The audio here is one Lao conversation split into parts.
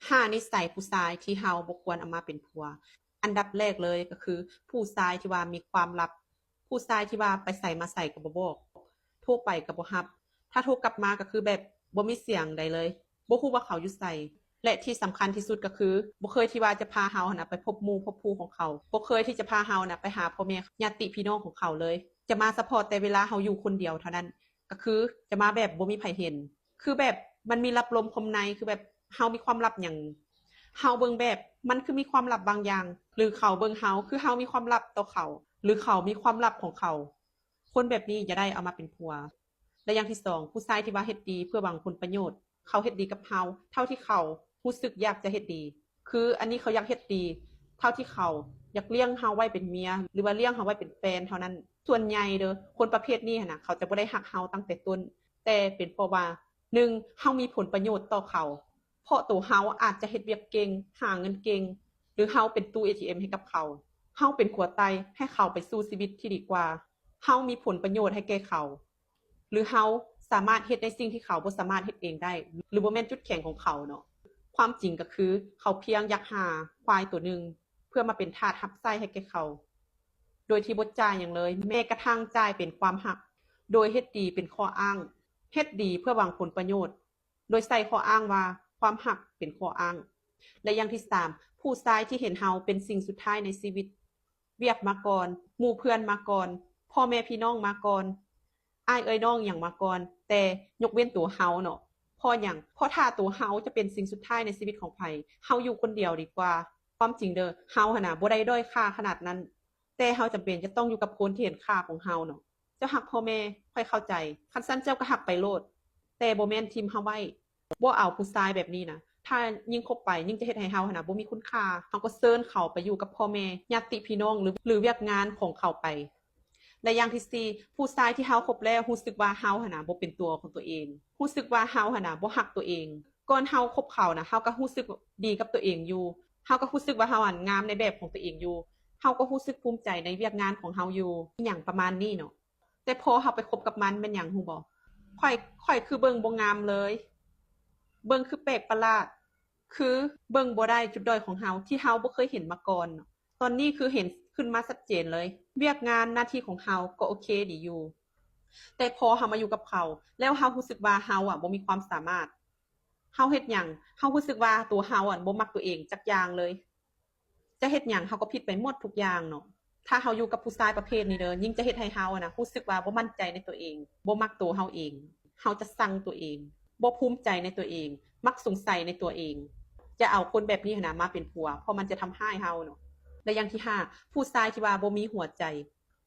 ຫ້ານິໄສຜູ້ຊາຍທີ່ເຮົາບໍ່ຄວນເອົາມາເປັນຜົວ. ອັນດັບແລກເລີຍກໍຄືຜູ້ຊາຍທີ່ວ່າມີຄວາມລັບ, ຜູ້ຊາຍທີ່ວ່າໄປໃສມາໃສກໍບໍ່ບອກ, ໂທໄປກໍບໍ່ຮັບ, ຖ້າໂທກັບມາກໍຄືແບບບໍ່ມີສຽງໃດເລີຍ, ບໍ່ຮູ້ວ່າເຂົາຢູ່ໃສ. ແລະທີ່ສຳຄັນທີ່ສຸດກໍຄື ບໍ່ເຄີຍທີ່ວ່າຈະພາເຮົາຫັ້ນນະໄປພົບໝູ່ພົບຄູ່ຂອງເຂົາ, ບໍ່ເຄີຍທີ່ຈະພາເຮົານະໄປຫາພໍ່ແມ່ຍາດຕິພີ່ນ້ອງຂອງເຂົາເລີຍ, ຈະມາສະເພາະແຕ່ເວລາເຮົາຢູ່ຄົນດຽວເທົ່ານັ້ນ, ກໍຄືຈະມາແບບບໍ່ມີໃຜເຫັນ, ຄືແບບມັນມີລັບລົມຄົມໃນ, ຄືແບບເຮົາມີຄວາມລັບຫຍັງ ເຮົາເບິ່ງແບບມັນຄືມີຄວາມລັບບາງຢ່າງ ຫຼືເຂົາເບິ່ງເຮົາຄືເຮົາມີຄວາມລັບຕໍ່ເຂົາ ຫຼືເຂົາມີຄວາມລັບຂອງເຂົາ. ຄົນແບບນີ້ຢ່າໄດ້ເອົາມາເປັນຜົວ. ແລະຢ່າງທີສອງ ຜູ້ຊາຍທີ່ວ່າເຮັດດີເພື່ອຫວັງຜົນປະໂຫຍດ, ເຂົາເຮັດດີກັບເຮົາເທົ່າທີ່ເຂົາຮູ້ສຶກຢາກຈະເຮັດດີ, ຄືອັນນີ້ເຂົາຢາກເຮັດດີເທົ່າທີ່ເຂົາຢາກລ້ຽງເຮົາໄວ້ເປັນເມຍ ຫຼືວ່າລ້ຽງເຮົາໄວ້ເປັນແຟນເທົ່ານັ້ນ. ສ່ວນໃຫຍ່ເດີ ຄົນປະເພດນີ້ຫັ້ນນະ ເຂົາຈະບໍ່ໄດ້ຮັກເຮົາຕັ້ງແຕ່ຕົ້ນ, ແຕ່ເປັນເພາະວ່າ ໜຶ່ງ ເຮົາມີຜົນປະໂຫຍດຕໍ່ເຂົາ, ເພາະໂຕເຮົາອາດຈະເຮັດວຽກເກັ່ງ, ຫາເງິນເກັ່ງ ຫຼືເຮົາເປັນຕູ້ເອທີເອັມໃຫ້ກັບເຂົາ, ເຮົາເປັນຂົວໄຕໃຫ້ເຂົາໄປສູ່ຊີວິດທີ່ດີກວ່າ, ເຮົາມີຜົນປະໂຫຍດໃຫ້ແກ່ເຂົາ ຫຼືເຮົາສາມາດເຮັດໃນສິ່ງທີ່ເຂົາບໍ່ສາມາດເຮັດເອງໄດ້ ຫຼືບໍ່ແມ່ນຈຸດແຂງຂອງເຂົາເນາະ. ຄວາມຈິງກໍຄື ເຂົາພຽງຢາກຫາຄວາຍໂຕໜຶ່ງ ເພື່ອມາເປັນທາດຮັບໃຊ້ໃຫ້ແກ່ເຂົາ ໂດຍທີ່ບໍ່ຈ່າຍຫຍັງເລີຍ, ແມ້ກະທັ່ງຈ່າຍເປັນຄວາມຮັກ ໂດຍເຮັດດີເປັນຂໍ້ອ້າງ, ເຮັດດີເພື່ອຫວັງຜົນປະໂຫຍດ ໂດຍໃສ່ຂໍ້ອ້າງວ່າຄວາມຮັກເປັນຂໍ້ອ້າງ. ແລະຢ່າງທີສາມ ຜູ້ຊາຍທີ່ເຫັນເຮົາເປັນສິ່ງສຸດທ້າຍໃນຊີວິດ, ວຽກມາກ່ອນ, ໝູ່ເພື່ອນມາກ່ອນ, ພໍ່ແມ່ພີ່ນ້ອງມາກ່ອນ, ອ້າຍເອື້ອຍນ້ອງຫຍັງມາກ່ອນ, ແຕ່ຍົກເວັ້ນຕົວເຮົາເນາະ. ເພາະຫຍັງ? ເພາະຖ້າຕົວເຮົາຈະເປັນສິ່ງສຸດທ້າຍໃນຊີວິດຂອງໃຜ, ເຮົາຢູ່ຄົນດຽວດີກວ່າ. ຄວາມຈິງເດີ ເຮົາຫັ້ນນະບໍ່ໄດ້ດ້ອຍຄ່າຂະໜາດນັ້ນ, ແຕ່ເຮົາຈຳເປັນຈະຕ້ອງຢູ່ກັບຄົນທີ່ເຫັນຄ່າຂອງເຮົາເນາະ. ເຈົ້າຮັກພໍ່ແມ່, ຂ້ອຍເຂົ້າໃຈ, ຄັນຊັ້ນເຈົ້າກໍຮັກໄປໂລດ, ແຕ່ບໍ່ແມ່ນຖິ້ມເຮົາໄວ້. ບໍ່ເອົາຜູ້ຊາຍແບບນີ້ນະ. ຖ້າຍິ່ງຄົບໄປ ຍິ່ງຈະເຮັດໃຫ້ເຮົາຫັ້ນນະບໍ່ມີຄຸນຄ່າ. ເຮົາກໍເຊີນເຂົາໄປຢູ່ກັບພໍ່ແມ່, ຍາດຕິພີ່ນ້ອງ ຫຼື ຫຼືວຽກງານຂອງເຂົາໄປ. ແລະຢ່າງທີສີ່ ຜູ້ຊາຍທີ່ເຮົາຄົບແລ້ວຮູ້ສຶກວ່າເຮົາຫັ້ນນະບໍ່ເປັນຕົວຂອງຕົວເອງ, ຮູ້ສຶກວ່າເຮົາຫັ້ນນະບໍ່ຮັກຕົວເອງ. ກ່ອນເຮົາຄົບເຂົານະ ເຮົາກໍຮູ້ສຶກດີກັບຕົວເອງຢູ່, ເຮົາກໍຮູ້ສຶກວ່າເຮົາຫັ້ນງາມໃນແບບຂອງຕົວເອງຢູ່, ເຮົາກໍຮູ້ສຶກພູມໃຈໃນວຽກງານຂອງເຮົາຢູ່ ອີ່ຫຍັງປະມານນີ້ເນາະ. ແຕ່ພໍເຮົາໄປຄົບກັບມັນແມ່ນຫຍັງຮູ້ບໍ່? ຂ້ອຍ ຂ້ອຍຄືເບິ່ງບໍ່ງາມເລີຍ, ເບິ່ງຄືແປກປະຫຼາດ, ຄືເບິ່ງບໍ່ໄດ້ຈຸດດ້ອຍຂອງເຮົາທີ່ເຮົາບໍ່ເຄີຍເຫັນມາກ່ອນ. ຕອນນີ້ຄືເຫັນຂຶ້ນມາຊັດເຈນເລີຍ. ວຽກງານໜ້າທີ່ຂອງເຮົາກໍໂອເຄດີຢູ່, ແຕ່ພໍເຮົາມາຢູ່ກັບເຂົາແລ້ວ ເຮົາຮູ້ສຶກວ່າເຮົາອະບໍ່ມີຄວາມສາມາດ. ເຮົາເຮັດຫຍັງ ເຮົາຮູ້ສຶກວ່າຕົວເຮົາອະບໍ່ມັກຕົວເອງຈັກຢ່າງເລີຍ. ຈະເຮັດຫຍັງເຮົາກໍຜິດໄປໝົດທຸກຢ່າງເນາະ. ຖ້າເຮົາຢູ່ກັບຜູ້ຊາຍປະເພດນີ້ເດີ ຍິ່ງຈະເຮັດໃຫ້ເຮົານະຮູ້ສຶກວ່າບໍ່ໝັ້ນໃຈໃນຕົວເອງ, ບໍ່ມັກຕົວເຮົາເອງ, ເຮົາຈະຊັງຕົວເອງ, ບໍ່ພູມໃຈໃນຕົວເອງ, ມັກສົງໄສໃນຕົວເອງ, ຈະເອົາຄົນແບບນີ້ຫັ້ນນະມາເປັນຜົວ ເພາະມັນຈະທຳຮ້າຍເຮົາເນາະ. ແລະຢ່າງທີຫ້າ ຜູ້ຊາຍທີ່ວ່າບໍ່ມີຫົວໃຈ,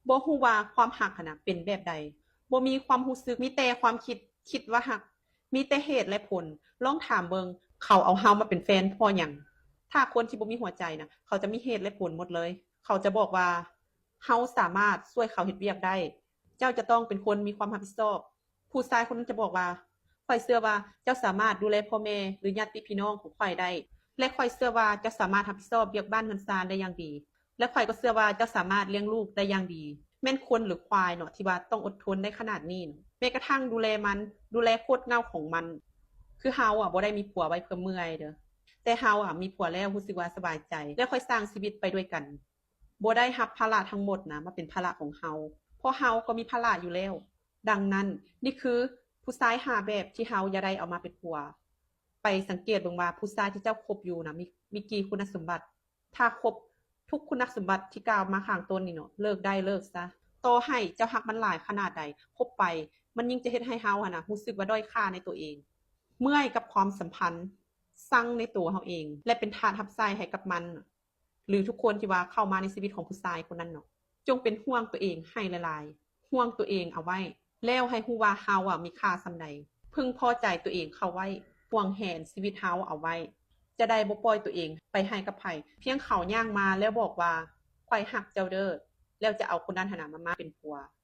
ບໍ່ຮູ້ວ່າຄວາມຮັກຫັ້ນນະເປັນແບບໃດ, ບໍ່ມີຄວາມຮູ້ສຶກ, ມີແຕ່ຄວາມຄິດ, ຄິດວ່າຮັກ, ມີແຕ່ເຫດ ແລະ ຜົນ. ລອງຖາມເບິ່ງ ເຂົາເອົາເຮົາມາເປັນແຟນເພາະຫຍັງ? ຖ້າຄົນທີ່ບໍ່ມີຫົວໃຈນະ ເຂົາຈະມີເຫດ ແລະ ຜົນໝົດເລີຍ. ເຂົາຈະບອກວ່າ ເຮົາສາມາດຊ່ວຍເຂົາເຮັດວຽກໄດ້, ເຈົ້າຈະຕ້ອງເປັນຄົນມີຄວາມຮັບຜິດຊອບ. ຜູ້ຊາຍຄົນນັ້ນຈະບອກວ່າ ຂ້ອຍເຊື່ອວ່າເຈົ້າສາມາດດູແລພໍ່ແມ່ ຫຼື ຍາດຕິພີ່ນ້ອງຂອງຂ້ອຍໄດ້ ແລະ ຂ້ອຍເຊື່ອວ່າເຈົ້າສາມາດຮັບຜິດຊອບວຽກບ້ານເຮືອນຊານໄດ້ຢ່າງດີ. ແລະ ຂ້ອຍກໍເຊື່ອວ່າເຈົ້າສາມາດລ້ຽງລູກໄດ້ຢ່າງດີ. ແມ່ນຄົນ ຫຼື ຄວາຍເນາະ ທີ່ວ່າຕ້ອງອົດທົນໄດ້ຂະໜາດນີ້. ແມ້ກະທັ່ງດູແລມັນ, ດູແລໂຄດເຫງົ້າຂອງມັນ. ຄືເຮົາອະບໍ່ໄດ້ມີຜົວໄວ້ເພື່ອເມື່ອຍເດີ, ແຕ່ເຮົາອະມີຜົວແລ້ວຮູ້ສຶກວ່າສະບາຍໃຈ ແລະ ຄ່ອຍສ້າງຊີວິດໄປດ້ວຍກັນ. ບໍ່ໄດ້ຮັບພາລະທັງໝົດນະມາເປັນພາລະຂອງເຮົາ, ເພາະເຮົາກໍມີພາລະຢູ່ແລ້ວ. ດັ່ງນັ້ນ, ນີ້ຄືຜູ້ຊາຍຫ້າແບບທີ່ເຮົາຢ່າໄດ້ເອົາມາເປັນຜົວ. ໄປສັງເກດເບິ່ງວ່າຜູ້ຊາຍທີ່ເຈົ້າຄົບຢູ່ນະ ມີ ມີກີ່ຄຸນນະສົມບັດ. ຖ້າຄົບທຸກຄຸນນະສົມບັດທີ່ກ່າວມາຂ້າງຕົ້ນນີ້ເນາະ, ເລີກໄດ້ເລີກຊະ. ຕໍ່ໃຫ້ເຈົ້າຮັກມັນຫຼາຍຂະໜາດໃດ, ຄົບໄປ ມັນຍິ່ງຈະເຮັດໃຫ້ເຮົາຫັ້ນນະຮູ້ສຶກວ່າດ້ອຍຄ່າໃນຕົວເອງ, ເມື່ອຍກັບຄວາມສຳພັນ, ຊັງໃນຕົວເຮົາເອງ ແລະ ເປັນທາດຮັບໃຊ້ໃຫ້ກັບມັນ. ຫຼື ທຸກຄົນທີ່ວ່າເຂົ້າມາໃນຊີວິດຂອງຜູ້ຊາຍຄົນນັ້ນເນາະ, ຈົ່ງເປັນຫ່ວງຕົວເອງໃຫ້ຫຼາຍໆ, ຫ່ວງຕົວເອງເອົາໄວ້ ແລ້ວໃຫ້ຮູ້ວ່າເຮົາອະມີຄ່າສ່ຳໃດ. ເພິ່ງພໍໃຈຕົວເອງເຂົ້າໄວ້, ຫວງແຫນຊີວິດເຮົາເອົາໄວ້. ຈະໄດ້ບໍ່ປ່ອຍຕົວເອງໄປໃຫ້ກັບໃຜ. ພຽງເຂົາຍ່າງມາແລ້ວບອກວ່າ ຂ້ອຍຮັກເຈົ້າເດີ, ແລ້ວຈະເອົາຄົນນັ້ນຫັ້ນນະມາ ມາເປັນຜົວ.